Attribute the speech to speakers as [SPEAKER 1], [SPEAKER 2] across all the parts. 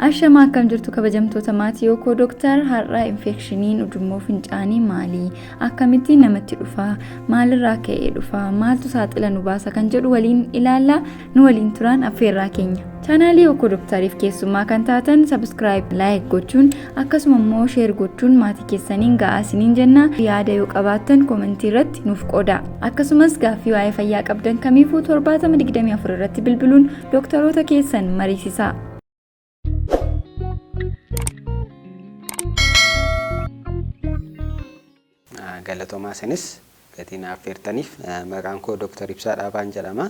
[SPEAKER 1] Ashamaa, akkam jirtu kabajamtoota maatii Yookoo Dooktar? Har'a infekshiniin ujummoo fincaanii maali? Akkamittiin namatti dhufa? Maalirraa ka'ee dhufa? Maaltu saaxila nu baasa kan jedhu waliin ilaalla. Nu waliin turaan affeerraa keenya. Chaanaalii Yookoo Dooktariif keessummaa kan taatan subscribe, like gochuun, akkasuma immoo share gochuun maatii keessaniin ga'aa isiniin jenna. Yaada yoo qabaattan koomentii irratti nuuf qooda. Akkasumas gaaffii waa'ee fayyaa qabdan kamiifuu 7024 irratti bilbiluun dooktaroota keessan mariisisaa.
[SPEAKER 2] Galatoomaa, isinis gatii na affeertaniif. Maqaan koo Dr. Ibsaa Dhaabaan jedhama.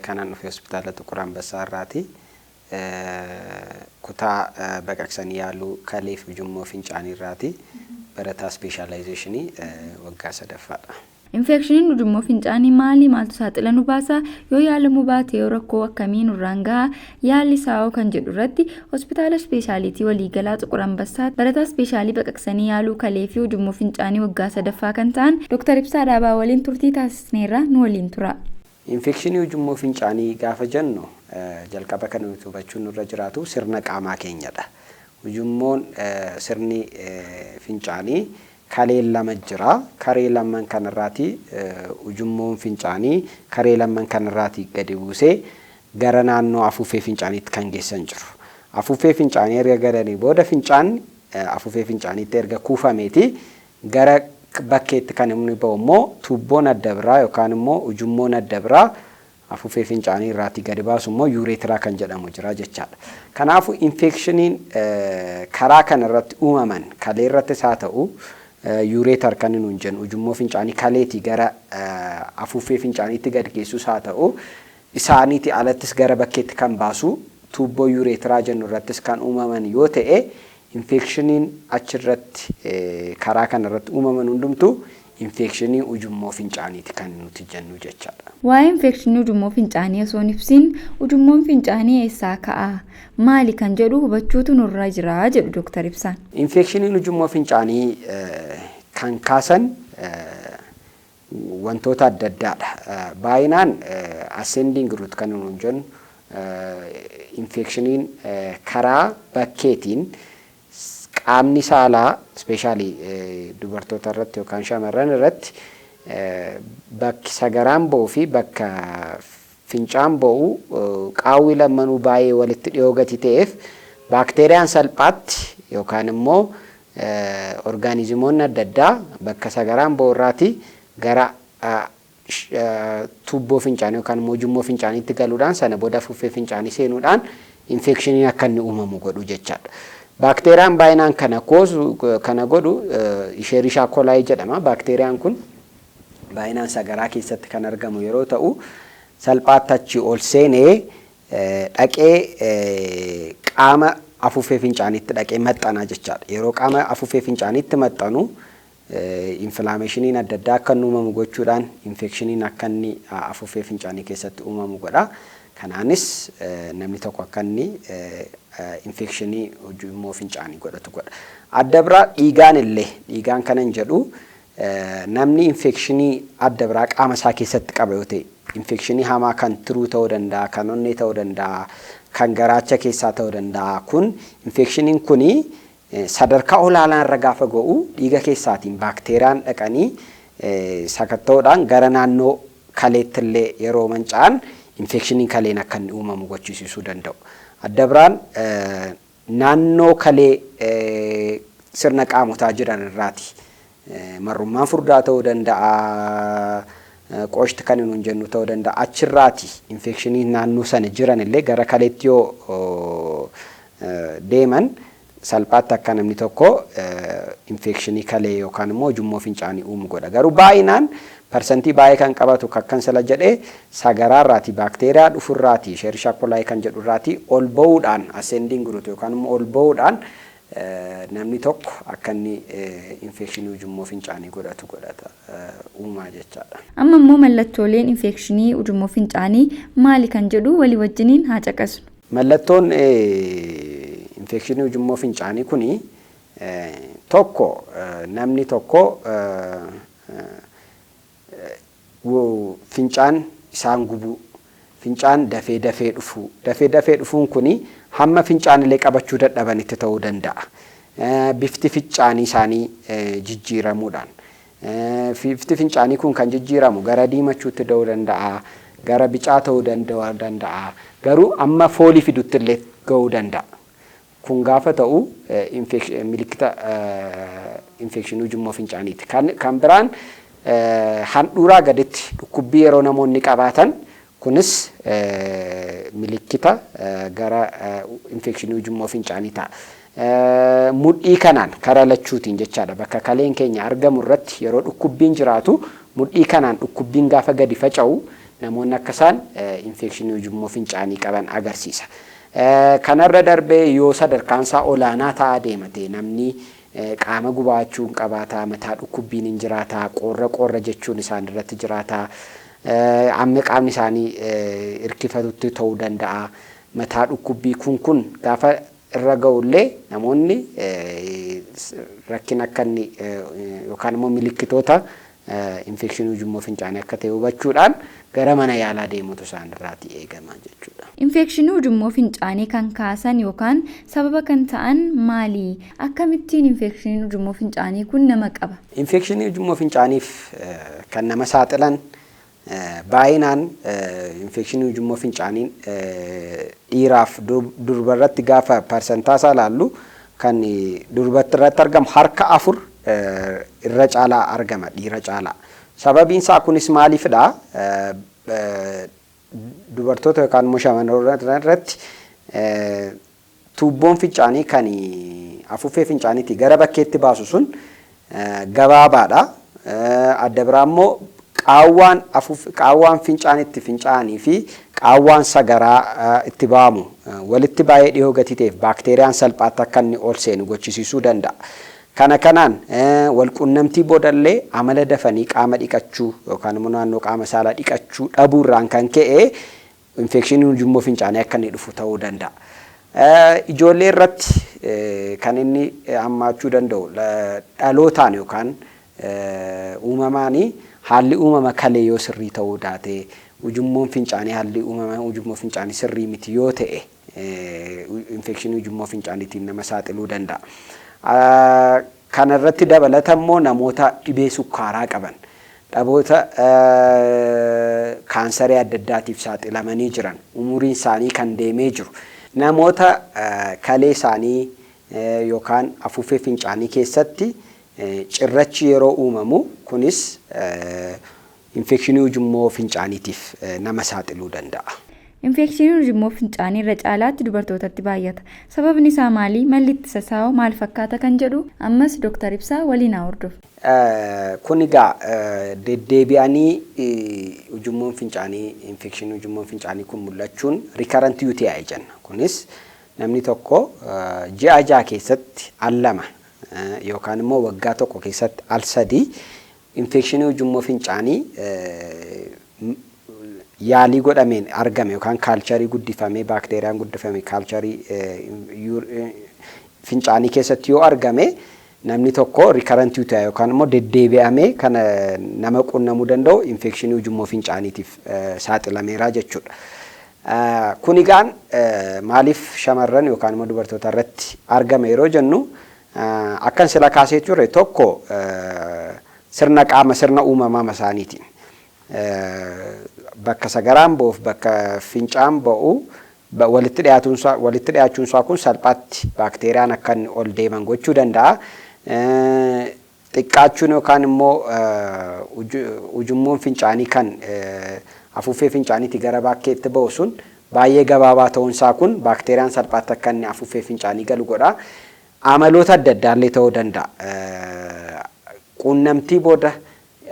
[SPEAKER 2] Kanan dhufe Hospitaala Xuqur Ambassaa irraati. Kutaa baqaqsanii yaaluu kalee fi ujummoo fincaanii irraati. Barataa ispeeshaalaayizeeshinii waggaa sadaffaadha.
[SPEAKER 1] Infekshiniin ujummoo fincaanii maali? Maaltu saaxila nu baasa? Yoo yaalamuu baate yoo rakkoo akkamii nurraan gaha? Yaalli isaa'oo kan jedhu irratti Hospitaala Ispeeshaaliitii Waliigalaa Xuqur Ambassaa barataa ispeeshaalii baqaqsanii yaaluu kalee fi ujummoo fincaanii waggaa sadaffaa kan ta'an Dr. Ibsaa Dhaabaa waliin turtii taasisneerra, nu waliin tura.
[SPEAKER 2] Infekshinii ujummoo fincaanii gaafa jennu, jalqaba kan nuti hubachuun nurra jiraatu sirna qaamaa keenyadha. Ujummoon sirni fincaanii kaleen lama jira. Karee lamman kanarraati ujummoon fincaanii karee lamman kanarraati gadi buusee gara naannoo afuuffee fincaaniitti kan geessan jiru. Afuuffee fincaanii erga galanii booda, fincaan afuuffee fincaaniitti erga kuufameeti gara bakkeetti kan inni ba'u immoo tuubboon adda biraa yookaan immoo ujummoon adda biraa afuuffee fincaanii irraatii gadi baasu immoo ureteraa kan jedhamu jira jechaadha. Kanaafuu infekshiniin karaa kana irratti uumaman, kalee irrattis haa ta'u, ureter kan nuun jennu ujummoo fincaanii kaleetii gara afuuffee fincaaniitti gad geessus haa ta'u, isaaniitii alattis gara bakkeetti kan baasu tuubboo ureteraa jennu irrattis kan uumaman yoo ta'e, infekshiniin achirratti karaa kana irratti uumaman hundumtuu infekshinii ujummoo fincaaniiti kan nuti jennu jechaadha.
[SPEAKER 1] Waa'ee infekshinii ujummoo fincaanii osoo hin ibsin, ujummoon fincaanii eessaa ka'a? Maali kan jedhu hubachuutu nurra jira jedhu Dr. Ibsaan.
[SPEAKER 2] Infekshiniin ujummoo fincaanii kan kaasan wantoota adda addaadha. Baay'inaan ascending route kan nuun jennu, infekshiniin karaa bakkeetiin qaamni saalaa, especially dubartoota irratti yookaan shamarran irratti, bakki sagaraan ba'uu fi bakka fincaan ba'u qaawwi lammanuu baay'ee walitti dhiyoo gati ta'eef, baakteeriyaan salphaatti yookaan immoo orgaanizimoonni adda addaa bakka sagaraan ba'u irraati gara tuubboo fincaanii yookaan immoo ujummoo fincaaniitti galuudhaan, sana booda afuuffee fincaanii seenuudhaan infekshiniin akka inni uumamu godhu jechaadha. Baakteeriyaan baay'inaan kana cause kana godhu Escherichia coli jedhama. Baakteeriyaan kun baay'inaan sagaraa keessatti kan argamu yeroo ta'u, salphaatti achi ol seenee dhaqee qaama afuuffee fincaaniitti dhaqee maxxanaa jechaadha. Yeroo qaama afuuffee fincaaniitti maxxanu, inflammationiin adda addaa akka inni uumamu gochuudhaan infekshiniin akka inni afuuffee fincaanii keessatti uumamu godha. Kanaanis namni tokko akka inni infekshinii ujummoo fincaanii godhatu godha. Adda biraa dhiigaan illee, dhiigaan kanan jedhu namni infekshinii adda biraa qaama isaa keessatti qaba yoo ta'e, infekshinii hamaa kan tiruu ta'uu danda'a, kan onnee ta'uu danda'a, kan garaacha keessaa ta'uu danda'a. Kun infekshiniin kuni sadarkaa olaanaa irra gaafa ga'u, dhiiga keessaatiin baakteeriyaan dhaqanii sakatta'uudhaan gara naannoo kaleetti illee yeroo manca'an, infekshiniin kaleen akka inni uumamu gochisiisuu danda'u. Adda biraan naannoo kalee sirna qaamotaa jiran irraati. Marrummaan furdaa ta'uu danda'a, qooshti kan nuun jennu ta'uu danda'a. Achirraati infekshiniin naannoo sana jiran illee gara kaleetti yoo deeman, salphaatti akka namni tokko infekshinii kalee yookaan immoo ujummoo fincaanii uumu godha. Garuu baay'inaan parsantii baay'ee kan qabatu, akkan sila jedhee, sagaraarraati baakteeriyaa dhufurraati, Escherichia coli kan jedhurraati ol ba'uudhaan, ascending route yookaan immoo ol ba'uudhaan namni tokko akka inni infekshinii ujummoo fincaanii godhatu godhata uumaa jechaadha.
[SPEAKER 1] Amma immoo mallattooleen infekshinii ujummoo fincaanii maali kan jedhu walii wajjiniin haa caqasnu.
[SPEAKER 2] Mallattoon infekshinii ujummoo fincaanii kuni tokko, namni tokko fincaan isaan gubuu, fincaan dafee dafee dhufuu. Dafee dafee dhufuun kuni Hamma fincaanillee qabachuu dadhabanitti ta'uu danda'a. Bifti fincaanii isaanii jijjiiramuudhaan. Bifti fincaanii kun kan jijjiiramu gara diimachuutti ta'uu danda'a, gara bicaa ta'uu danda'a. Garuu amma foolii fidutti illee ga'uu danda'a. Kun gaafa ta'u milikkita infekshinii ujummoo fincaaniiti. Kan biraan handhuuraa gaditti dhukkubbii yeroo namoonni qabaatan, kunis milikkita gara infekshinii ujummoo fincaanii ta'a. Mudhii kanaan karaa lachuutiin jechaadha, bakka kaleen keenya argamu irratti yeroo dhukkubbiin jiraatu, mudhii kanaan dhukkubbiin gaafa gadi faca'u, namoonni akka isaan infekshinii ujummoo fincaanii qaban agarsiisa. Kanarra darbee yoo sadarkaan isaa olaanaa ta'aa deemate, namni qaama gubaachuu hin qabaata, mataa dhukkubbiin hin jiraata, qorra qorra jechuun isaan irratti jiraata. Amma qaamni isaanii hirkifatutti ta'uu danda'a. Mataa dhukkubbii kun gaafa irra ga'ullee, namoonni rakkina akka inni yookaan immoo milikkitoota infekshinii ujummoo fincaanii akka ta'e hubachuudhaan gara mana yaalaa deemutu isaan irraatii eegama jechuudha.
[SPEAKER 1] Infekshinii ujummoo fincaanii kan kaasan yookaan sababa kan ta'an maali? Akkamittiin infekshiniin ujummoo fincaanii kun nama qaba?
[SPEAKER 2] Infekshinii ujummoo fincaaniif kan nama saaxilan baay'inaan, infekshinii ujummoo fincaanii dhiiraaf durbarratti gaafa parsantaa isaa ilaallu, kan durbatti irratti argamu harka 4 irra caalaa argama dhiira caalaa. Sababiin isaa kunis maaliifidha? Dubartoota yookaan immoo shamarran irratti tuubboon fincaanii kan afuuffee fincaaniitii gara bakkeetti baasu sun gabaabaadha. Adda biraa immoo qaawwaan fincaan itti fincaanii fi qaawwaan sagaraa itti ba'amu walitti baay'ee dhiyoo gatii ta'eef, baakteeriyaan salphaatti akka inni ol seenu gochisiisuu danda'a. Kana kanaan walqunnamtii boodallee amala dafanii qaama dhiqachuu yookaan immoo naannoo qaama saalaa dhiqachuu dhabuurraan kan ka'e, infekshinii ujummoo fincaanii akka inni dhufu ta'uu danda'a. Ijoollee irratti kan inni hammaachuu danda'u dhalootaan yookaan uumamaanii haalli uumama kalee yoo sirrii ta'uu daate, ujummoon fincaanii, haalli uumama ujummoo fincaanii sirrii miti yoo ta'e, infekshinii ujummoo fincaaniitiin nama saaxiluu danda'a. Kana irratti dabalata immoo namoota dhibee sukkaaraa qaban, dhaboota kaansarii adda addaatiif saaxilamanii jiran, umuriin isaanii kan deemee jiru, namoota kalee isaanii yookaan afuuffee fincaanii keessatti cirrachi yeroo uumamu, kunis infekshinii ujummoo fincaaniitiif nama saaxiluu danda'a.
[SPEAKER 1] Infeekshiniin ujummoo fincaanii irra caalaatti dubartootatti baay'ata. Sababni isaa maali? Malli ittisa isaa hoo maal fakkaata kan jedhu ammas Dooktar Ibsaa waliin haa hordofu.
[SPEAKER 2] Kun egaa deddeebi'anii ujummoon fincaanii, infekshinii ujummoon fincaanii kun mul'achuun recurrent UTI jenna. Kunis namni tokko ji'a 6 keessatti al lama yookaan immoo waggaa tokko keessatti al sadii infekshinii ujummoo fincaanii yaalii godhameen argame yookaan culture guddifamee, baakteeriyaan guddifame culture fincaanii keessatti yoo argame, namni tokko recurrent UTI yookaan immoo deddeebi'amee kan nama qunnamuu danda'u infekshinii ujummoo fincaaniitiif saaxilameera jechuudha. Kun egaan maaliif shamarran yookaan immoo dubartoota irratti argame yeroo jennu, akkan sila kaasee ture, tokko sirna qaama, sirna uumamaa isaaniitiin bakka sagaraan ba'uuf bakka fincaan ba'u walitti dhiyaachuunsaa kun salphaatti baakteeriyaan akka inni ol deeman gochuu danda'a. Xiqqaachuun yookaan immoo ujummoon fincaanii kan afuuffee fincaaniitii gara bakkeetti ba'u sun baay'ee gabaabaa ta'uunsaa kun baakteeriyaan salphaatti akka inni afuuffee fincaanii galu godha. Amaloota adda addaallee ta'uu danda'a. Quunnamtii booda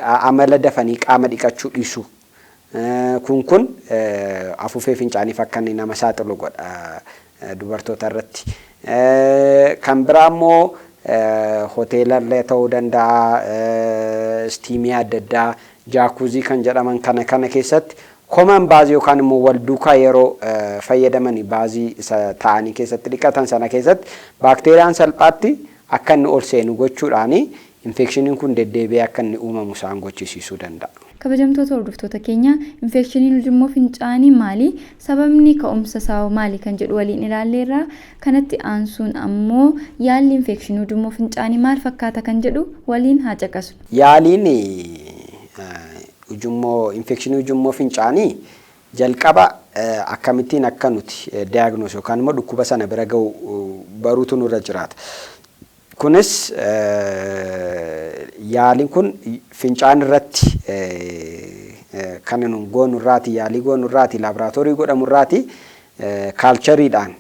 [SPEAKER 2] amala dafanii qaama dhiqachuu dhiisuu. Kun afuuffee fincaaniif akka inni nama saaxilu godha dubartoota irratti. Kan biraa immoo hoteelallee ta'uu danda'a, steam adda addaa, jacuzzi kan jedhaman kana kana keessatti common bath yookaan immoo wal duukaa yeroo fayyadaman, bath isa ta'anii keessatti dhiqatan sana keessatti baakteeriyaan salphaatti akka inni ol seenu gochuudhaani Infekshiniin kun deddeebi'ee akka inni uumamu isaan gochisiisuu danda'a.
[SPEAKER 1] Kabajamtoota hordoftoota keenya, infekshiniin ujummoo fincaanii maali? Sababni ka'umsa isaa maali kan jedhu waliin ilaalleerra. Kanatti aansuun ammoo yaalli infekshinii ujummoo fincaanii maal fakkaata kan jedhu waliin haa caqasnu.
[SPEAKER 2] Yaaliin ujummoo infekshinii ujummoo fincaanii jalqaba akkamittiin akka nuti diagnose yookaan immoo dhukkuba sana bira ga'u baruutu nurra jiraata. Kunis yaaliin kun fincaan irratti kan nu goonurraati, yaalii goonurraati, laaboraatoorii godhamurraati, cultureiidhaan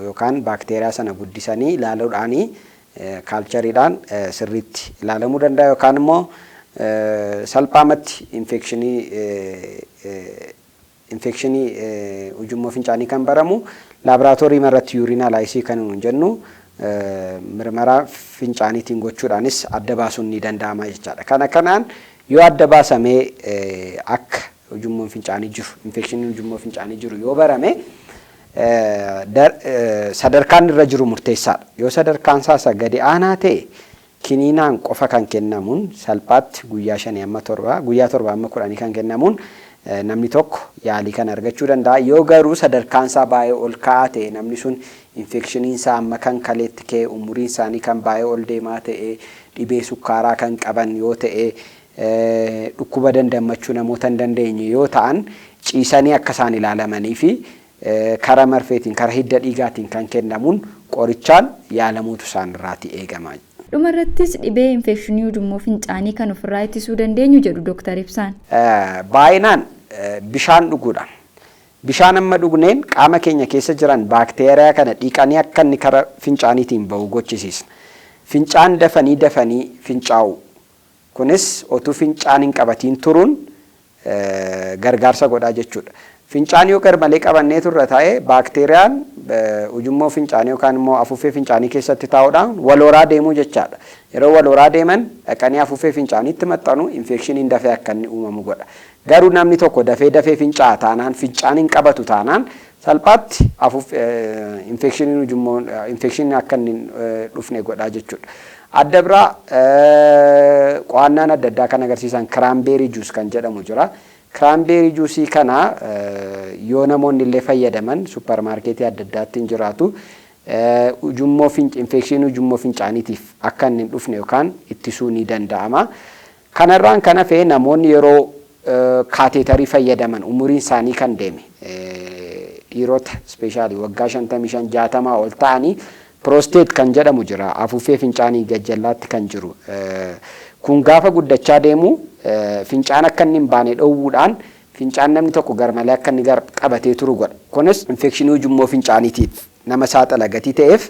[SPEAKER 2] yookaan baakteeriyaa sana guddisanii ilaaluudhaanii cultureiidhaan sirriitti ilaalamuu danda'a yookaan immoo salphaamatti infekshinii ujummoo fincaanii kan baramu laaboraatoorii irratti urine analysisii kan nuun jennu mirmaraa fincaaniitiin gochuudhaanis adda baasuun ni danda'ama jechaadha. Kana kanaan yoo adda baasamee akka ujummoon fincaanii jiru, infekshiniin ujummoo fincaanii jiru yoo barame, sadarkaan irra jiru murteessaadha. Yoo sadarkaan isaa gadi aanaa ta'e, kiniinaan qofa kan kennamuun salphaatti guyyaa 5 amma 7, guyyaa 7 amma 10 kan kennamuun namni tokko yaalii kana argachuu danda'a. Yoo garuu sadarkaan isaa baay'ee ol ka'aa ta'e, namni sun infekshiniin isaa amma kan kaleetti ka'e, umuriin isaanii kan baay'ee ol deemaa ta'e, dhibee sukkaaraa kan qaban yoo ta'e, dhukkuba dandammachuu namoota hin dandeenye yoo ta'an, ciisanii akka isaan ilaalamanii fi karaa marfeetiin, karaa hidda dhiigaatiin kan kennamuun qorichaan yaalamuutu isaan irraati eegama.
[SPEAKER 1] Dhumarrattis dhibee infekshinii ujummoo fincaanii kan ofirraa ittisuu dandeenyu jedhu Dooktar Ibsaan.
[SPEAKER 2] Baay'inaan bishaan dhuguudhaan. Bishaan amma dhugneen qaama keenya keessa jiran baakteeriyaa kana dhiqanii akka inni karaa fincaaniitiin bahu gochisiisna. Fincaan dafanii dafanii fincaa'u. Kunis otuu fincaan hin qabatiin turuun gargaarsa godhaa jechuudha. Fincaan yoo garmalee qabannee turre ta'e, baakteeriyaan ujummoo fincaanii yookaan immoo afuuffee fincaanii keessatti taa'uudhaan wal horaa deemuu jechaadha. Yeroo wal horaa deeman dhaqanii afuuffee fincaaniitti maxxanu, infekshiniin dafee akka inni uumamu godha. Garuu namni tokko dafee dafee fincaa'a taanaan, fincaan hin qabatu taanaan, salphaatti infekshiniin ujummoo infekshiniin akka inni dhufne godhaa jechuudha. Adda biraa qo'annaan adda addaa kan agarsiisan cranberry juice kan jedhamu jira. Cranberry juiceii kana yoo namoonni illee fayyadaman, supparmaarkeetii adda addaatti hin jiraatu. Ujummoo infekshinii ujummoo fincaaniitiif akka inni hin dhufne yookaan ittisuu ni danda'ama. Kanarraan kan hafe namoonni yeroo catheterii fayyadaman, umuriin isaanii kan deeme, dhiirota especially waggaa 55, 60 ol ta'anii, prostate kan jedhamu jira, afuuffee fincaanii gajjallaatti kan jiru. Kun gaafa guddachaa deemu fincaan akka inni hin baane dhoowwuudhaan fincaan namni tokko garmalee akka inni qabatee turu godha. Kunis infekshinii ujummoo fincaaniitiif nama saaxila gatii ta'eef,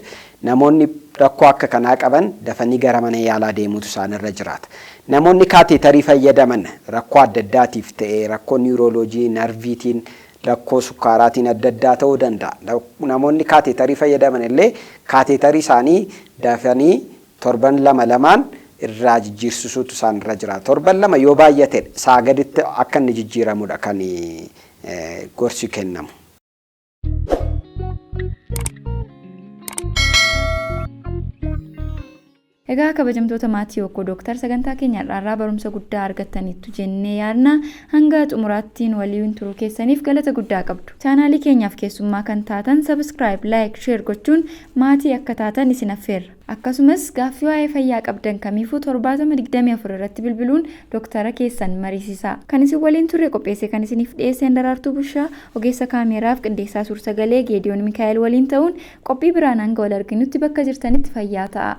[SPEAKER 2] namoonni rakkoo akka kanaa qaban dafanii gara mana yaalaa deemuutu isaanirra jiraata. Namoonni catheterii fayyadaman rakkoo adda addaatiif ta'e, rakkoo neurology, nerveiitiin, rakkoo sukkaaraatiin adda addaa ta'uu danda'a. Namoonni catheterii fayyadaman illee catheterii isaanii dafanii torban lama lamaan irraa jijjiirsisuutu isaanirra jira. Torban 2 yoo baay'ate, isaa gaditti akka inni jijjiiramudha kan gorsi kennamu.
[SPEAKER 1] Egaa kabajamtoota maatii Okkoo Dooktar, sagantaa keenya har'aarraa barumsa guddaa argattaniittu jennee yaadna. Hanga xumuraattiin waliin turuu keessaniif galata guddaa qabdu. Chaanaalii keenyaaf keessummaa kan taatan subscribe, like, share gochuun maatii akka taatan isin affeerra. Akkasumas gaaffii waa'ee fayyaa qabdan kamiifuu 7024 irratti bilbiluun dooktara keessan mariisisaa. Kan isin waliin turre, qopheessee kan isiniif dhiyeesseen Daraartuu Bushaa, ogeessa kaameeraaf qindeessaa suur-sagalee Geediyoon Mikaa'el waliin ta'uun, qophii biraan hanga wal arginutti bakka jirtanitti fayyaa ta'a.